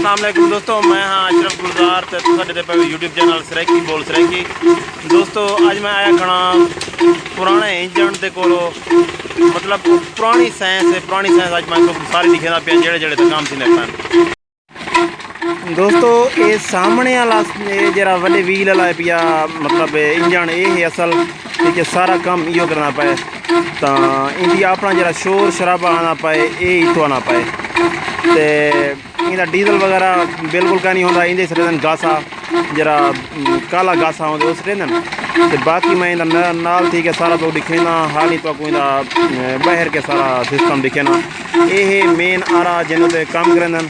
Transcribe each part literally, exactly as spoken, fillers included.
السلام علیکم دوستو، میں ہاں اشرف گلزار تے تساں ݙیہدے پئے یوٹیوب چینل سرائیکی بول سرائیکی۔ دوستو، اڄ میں آیا کھڑا پراݨے انجن دے کولو، مطلب پراݨی سائنس ہے، پراݨی سائنس اڄ میں تہاکوں ساری ݙکھیندا پیا، جیڑھے جیڑھے تے کم تھیندے پئے۔ دوستو، اے سامݨے والا، اے جیڑھا وݙے ویل والا ہے پیا، مطلب اے انجن اے ہے اصل، ٹھیک ہے، سارا کم ایہو کرنا پئے۔ تاں ایندی اپݨا جیڑھا شور شرابہ آنا پئے، اے اتھوں آنا پئے۔ تے ایندا ڈیزل وغیرہ بالکل کائنی ہوندا، ایندے سٹیندن گاسا، جیڑھا، ام، کالا گاسا ہوندے، او سٹیندن۔ تے باقی میں ایندا ن-، نال تھی کے سارا تہاکوں ݙکھینداں، حالی تہاکوں ایندا، ام، ٻاہر کے سارا سسٹم ݙکھینداں۔ اے ہے مین آرا جیندے تے کم کریندن۔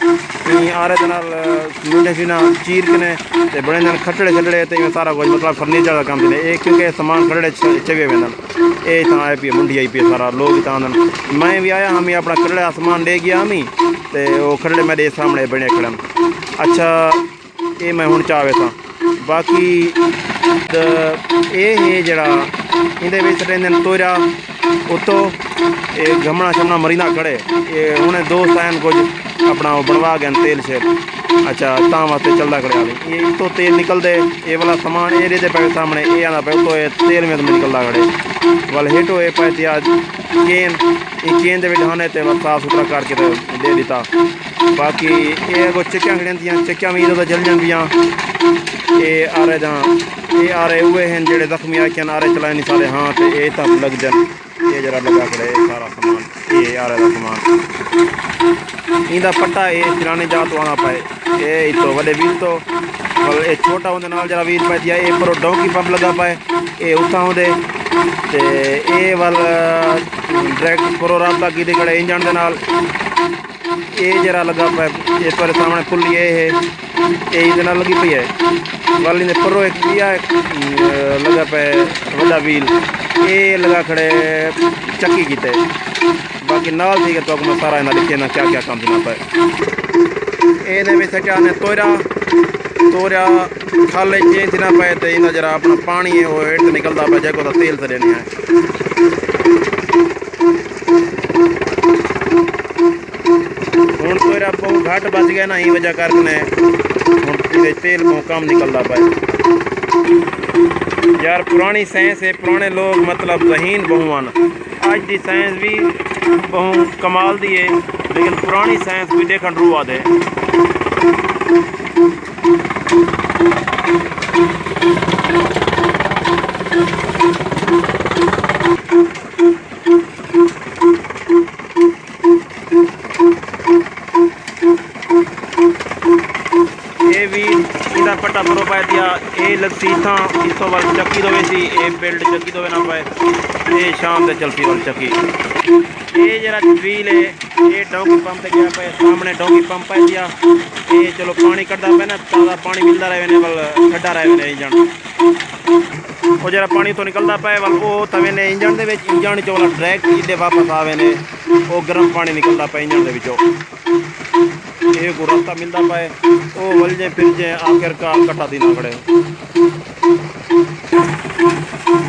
ایں آرے دے نال، ام، منڈھے شنڈھے چیر کنے تے بݨیندن کھٹڑے شٹڑے تے ایویں سارا کجھ، مطلب فرنیچر دا کم تھیندے۔ اے کیونکہ سامان کھٹڑے چ-، چوے ویندن۔ اے اتھاں آئے پئے، منڈی آئی پئی، سارا لوگ اتھاں آندن۔ میں وی آیا ہامی، اپݨا کھٹڑے دا سامان ݙے ڳیا ہامی، تے او کھٹڑے میݙے سامݨے بݨے کھڑن۔ اچھا، اے میں ہݨ چا ویساں۔ باقی تے اے ہے جیڑھا ایندے وچ سٹیندن تورا اتو، اے گھمݨا شمݨا مریندا کھڑے۔ اے ہݨے دوست آئن کجھ اپݨا او بݨوا ڳئن تیل شیل۔ اچھا، تاں واسطے چلدا کھڑے حالی۔ اے اتو تیل نکلدے، اے والا سامان اے ݙیہدے پئے سامݨے، اے آندا پئے اتو اے تیل میں نکلدا کھڑے۔ ول ہیٹو اے پئے تیا کین، اے کین دے وچ ہانے تے ول صاف ستھرا کر کے تے ݙے ݙتا۔ باقی اے اڳوں چکیاں کھڑین تھیاں، چکیاں وی ادھر جل جاندیاں۔ اے آرے جاں، اے آرے اوہے ہن جیڑھے زخمی آکھن آرے چلائن سارے ہاں تے اے اتھاں لڳدن۔ اے جیڑھا لڳا کھڑے، اے سارا سامان، اے آرے دا سامان۔ ایندا پٹا اے سرانے جا توں آنا پئے۔ اے اتو وݙے ویل تو، ول اے چھوٹا ہوندے نال جیڑھا ویل پئے تھیا، اے پرو ڈونکی پمپ لڳا پئے، اے اتھاں ہوندے۔ تے اے ول ڈائریکٹ پرو رابطہ کیتے کھڑے انجن دے نال۔ اے جیڑھا لڳا پئے، اے تہاݙے سامݨے پلی اے ہے، اے ایندے نال لڳی پئی ہے۔ ول ایندے پرو ہک ٻیا، ام، لڳا پئے وݙا ویل، اے لڳا کھڑے چکی کیتے۔ باقی نال تھی کے تہاکوں میں سارا ایندا ݙکھینداں کیا کیا کم تھیندا پئے۔ اے دے وچ سچا نے تورا، تورا کھل وچ چینج تھیندا پئے تے ایندا جیڑھا اپݨا پاݨی ہے، او ہیٹھ تے نکلدا پئے، جیکوں تاں تیل سݙیندے ہیں۔ ہݨ کوئرہ ٻہوں گھٹ بچ ڳئے نا، ایں وجہ کر کنے ہݨ ایندے تیل ٻہوں کم نکلدا پئے۔ یار، پراݨی سائنس ہے، پراݨے لوگ مطلب ذہین ٻہوں ہن۔ اڄ دی سائنس وی ٻہوں کمال دی ہے، لیکن پراݨی سائنس کوئی ݙیکھݨ روح آدھے۔ اے وی ایندا پٹا پرو پائے تھیا، اے لڳسی اتھاں، اتھوں ول چکی دو ویسی، اے بیلٹ چکی دو وینا پائے، اے شام دے چلسی ول چکی۔ اے جیڑھا ویل ہے، اے ڈونکی پمپ تے ڳیا پئے، سامݨے ڈونکی پمپ پئے ڳیا۔ اے چلو پاݨی کڈھدا پئے نا، تازہ پاݨی ملدا رہے ویندے، ول ٹھڈا رہے ویندے انجن۔ او جیڑھا پاݨی اتھوں نکلدا پئے، ول او تاں ویندے انجن دے وچ، انجن چوں ول ڈائریکٹ ایݙے واپس آ ویندے۔ او گرم پاݨی نکلدا پئے انجن دے وچوں۔ اے کوں رستہ ملدا پئے، او ولجیں پھرجیں آخر کار کٹا تھیندا کھڑے۔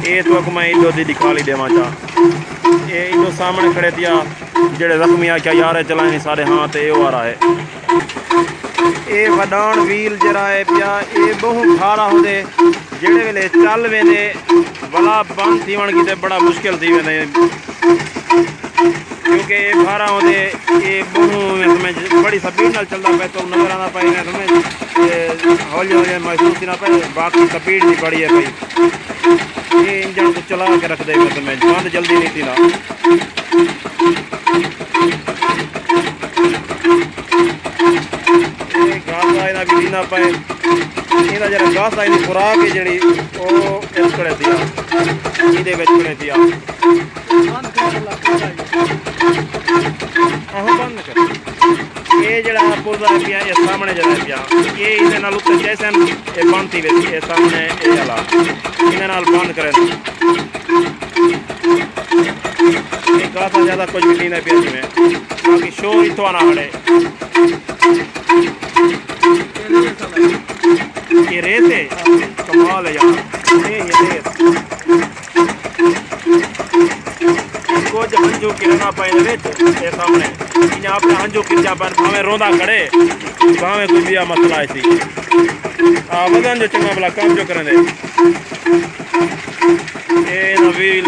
اے تہاکوں میں ایݙو دی ݙکھالی ݙیواں چا۔ اے ایݙو سامݨے کھڑے تھیا، جیڑھے زخمی آکھیا، یار، اے چلائیں سارے ہاں تے اے او آ رہا ہے۔ اے وݙاݨ ویل جیڑھا ہے پیا، اے ٻہوں بھارا ہوندے، جیڑھے ویلے چل ویندے، ولا بند تھیوݨ کیتے بڑا مشکل تھی ویندے۔ کیونکہ اے بھارا ہوندے، اے ٻہوں، میں سمجھ، بڑی سپیڈ نال چلدا پئے، تو نظر آندا پئے، میں سمجھ، اے ہولی ہولی محسوس تھیندا پئے، باقی سپیڈ دی بڑی ہے پئی۔ اے انجن کوں چلا کے رکھدے، میں سمجھ، بند جلدی نہیں تھیندا۔ اے گاسا ایندا وی ݙیندا پئے۔ ایندا جیڑھا گاسا، ایندی خوراک ہے جیڑھی، او اس کڑے تھیا، ایندے وچ کڑے تھیا۔ آہو، بند کر۔ اے جیڑھا پرزا ہے پیا، اے سامݨے جیڑھا ہے پیا، اے ایندے نال اتے جیسن اے بند تھی ویسی، اے سامݨے اے والا، ایندے نال بند کرے۔ اے گاسا زیادہ کجھ وی نہیں پیا جیویں، باقی شور اتھوں آنا کھڑے۔ اے ریت ہے، کمال ہے یار، اے ہے ریت۔ کجھ ہنجو کرنا پئے وچ، اے سامݨے۔ انہاں اپݨا ہنجو کریا پئے، بھاویں روندا کھڑے۔ بھاویں کوئی بیا مسئلہ ہے سی۔ آ وزن جو چنگا بلا کام جو کریں دے۔ اے نا ویل